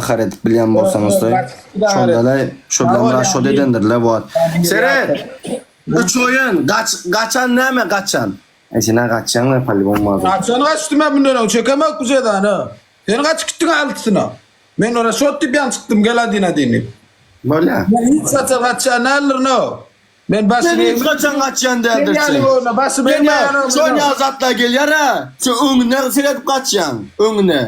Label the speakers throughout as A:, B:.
A: Gahar edip bilýän bolsaňyz toý. Şondalaý şo bilen raşot edendirle bu wagt. Seret! Üç oýun, gaç, gaçan näme gaçan? Aý sen-ä gaçýaň-la polibom bardyr.
B: Gaçan gaçdy men mundan öň çekemok bu jezany. Sen gaçyp gitdiň altysyna. Men raşot diýip ýaňy çykdym gel adin adin diýip.
A: Bolýa.
B: Men hiç haçan gaçýan däldirin o. Men başymy
A: Sen hiç haçan gaçýan
B: Sen
A: däldirsiň.
B: ýaly bolma başymy
A: Sen ýa
B: egmeýän
A: şon ýaly zatlar gelýär-ä. Sen öňüne seredip gaçýaň. Öňüne.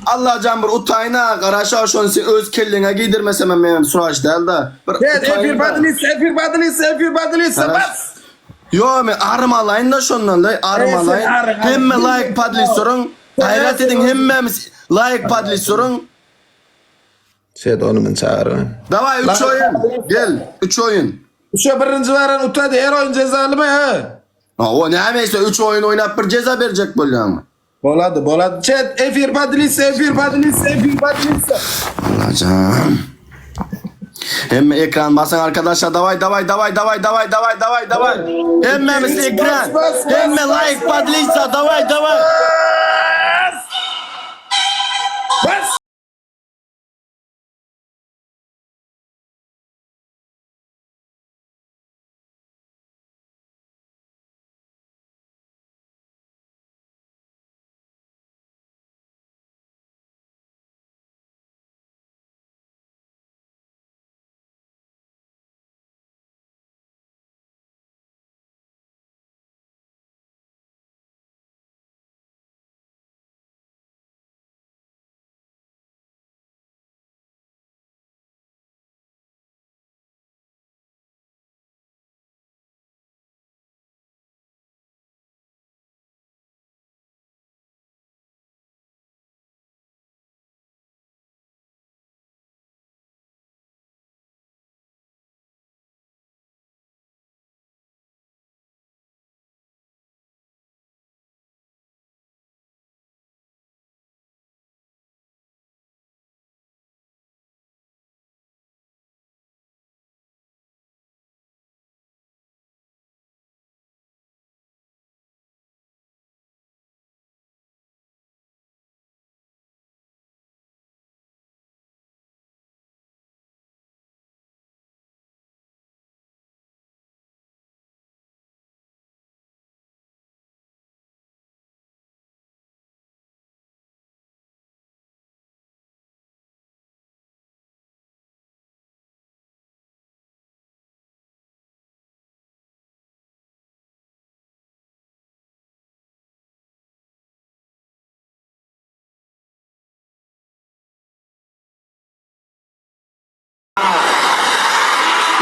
A: Allajan bir utaýyn-a garaşa şony sen öz kelleňe giydirmesemem menem suraş däl-de bir
B: Evet, efir
A: utaýyn-da.
B: badylisa, efir badylisa, efir badylisa,
A: Garaş.
B: bas!
A: Ýo men arym alaýyn-da şondan laý arym
B: Ey, sen
A: alaýyn.
B: aryň, aryň.
A: Hemme laýk podlis duruň. Gaýrat ediň hemmämiz laýk podlis duruň.
B: Şeýt ony men çagyryn.
A: Daway üç oýun. Gel üç oýun.
B: Üçe birinji baran utady, her oýun jezalymy, he?
A: Ha, o näme ise üç oýun oýnap bir jeza berjek bolýaňmy?
B: Bolady, bolady. Chat, efir podlisa, efir podlisa, efir podlisa.
A: Allajan. Hemme ekran basın arkadaşlar. Davay davay davay davay davay davay davay davay. Hemmemiz ekran.
B: Bas, bas,
A: Hemme
B: bas,
A: like podlisa davay davay.
B: Bas!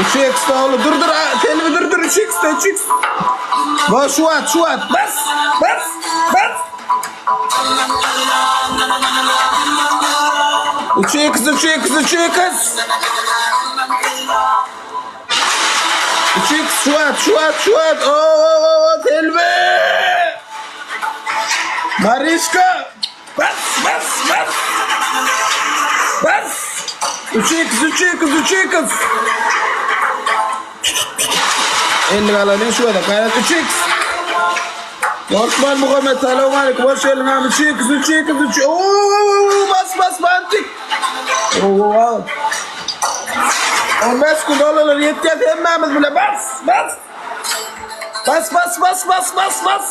B: Üç X dolu. Dur dur. Telbi dur dur. 3 X 3 X. Bas şu at şu at. Bas. Bas. Bas. 3 X 3 X 3 X. 3 X şu at şu at şu at. Oo oo oo Telbi. Mariska. Bas bas bas. Bas. 3 X 3 X 3 X. 50 galanyň şu adam. Gaýrat 3 X. Osman Muhammed salam aleyküm. Hoş geldin abi. 3 X 3 X 3. Oo bas bas bantik. Oo. 15 gün dolarlar ýetýär hemmämiz bile bas bas. Bas bas bas bas bas bas.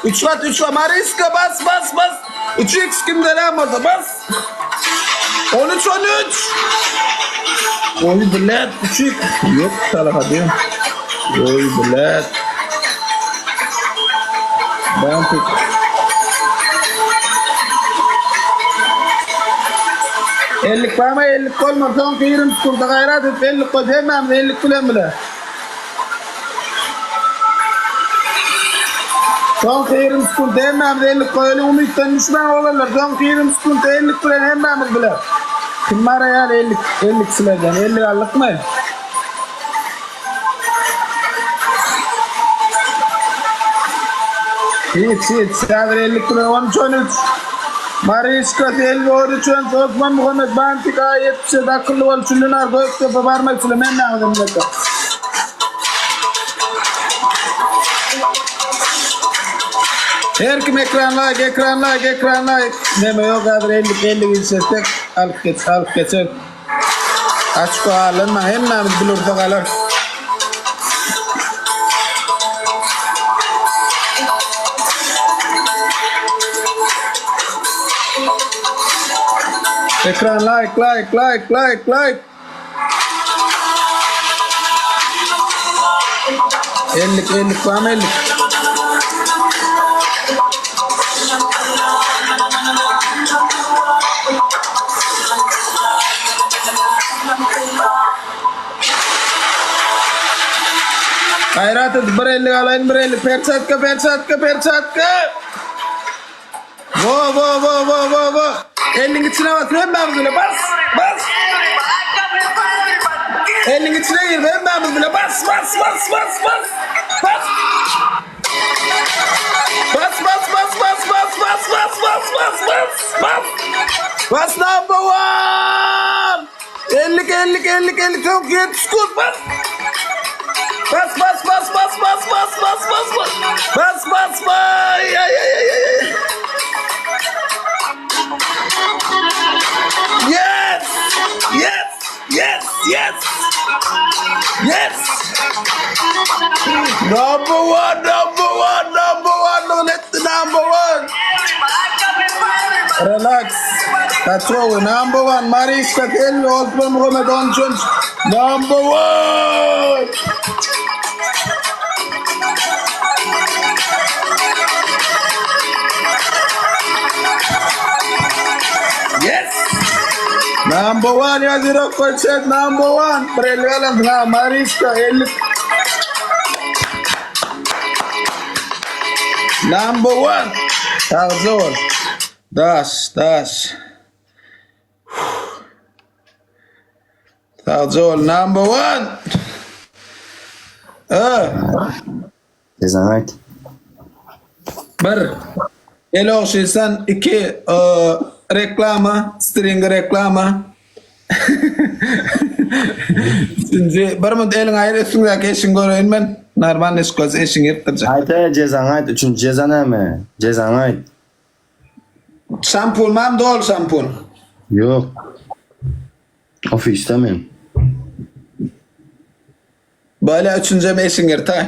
B: 3 gat 3 gat Mariska bas bas bas. 3 X kimde näme bolsa bas. 13 13. Oy bilet 3 X. Yok talaha diýen. Oy bilet. Bantik. Ellik barma ellik bolma soňky 20 sekunta gaýrat et ellik goý hemmämiz ellik bilen bile. Soňky 20 sekunt hemmämiz ellik goýalyň umytdan düşmäň oglanlar soňky 20 sekunt ellik bilen hemmämiz bile. Kim bar aýal ellik ellikçilerden ellik aldykmy? Hiç hiç häzir ellik bilen 13 13 Mariçka Selbi 13 13 Osman Muhammed Bantik A 77 akylly bol Çüllinar Gökdepe barmak men näme millete. Her kim ekran like, ekran like, ekran like. Neme yok häzir 50 50 gidişesek. Alyp geç, alyp geçer. Açko alynma, hemmämiz blurda galar. Ekran like, like, like, like, like. Ellik, ellik barmy ellik? Gaýrat et, bir ellik alaýyn, bir ellik. Perçatka, perçatka, perçatka. Wo wo wo wo wo wo. Elliň içine bas, hemmämiz bile bas, bas. Elliň içine gir, hemmämiz bile bas, bas, bas, bas, bas. Bas. Bas, bas, bas, bas, bas, bas, bas, bas, bas, bas, bas. Bas number one. Ellik, ellik, ellik, ellik, soňky 70 sekund, bas. Bas, bas, bas, bas, bas, bas, bas, bas, bas. Bas, bas, bas. Ay, ay, ay, ay, ay. Yes! Yes! Yes! Yes! Yes! Number one, number one, number one, let the number one. Relax. Patrol number one. Mariska Kelly, Osman Muhammed 13. Number one. Yes. Number one ýazyrok koçet number one. Prelgalan ha Mariska 50. Number one. Sagja bol. Daş, daş. Sagja bol number one. Ö.
A: Jezany aýt.
B: Bir. El ogşaýsan iki reklama, string reklama. Üçünji, bir minut eliňi aýyr üstüňdäki eşigiňi göreýin men. Normal eşik bolsa eşigiňi ýyrtdyrjak.
A: Aýt-a jezaňy aýt, üçünji jeza näme? Jezaňy aýt.
B: Şampun barmy doly şampun?
A: Ýok. Ofisde men.
B: Bolýa üçünjem eşigiňi ýyrtaý.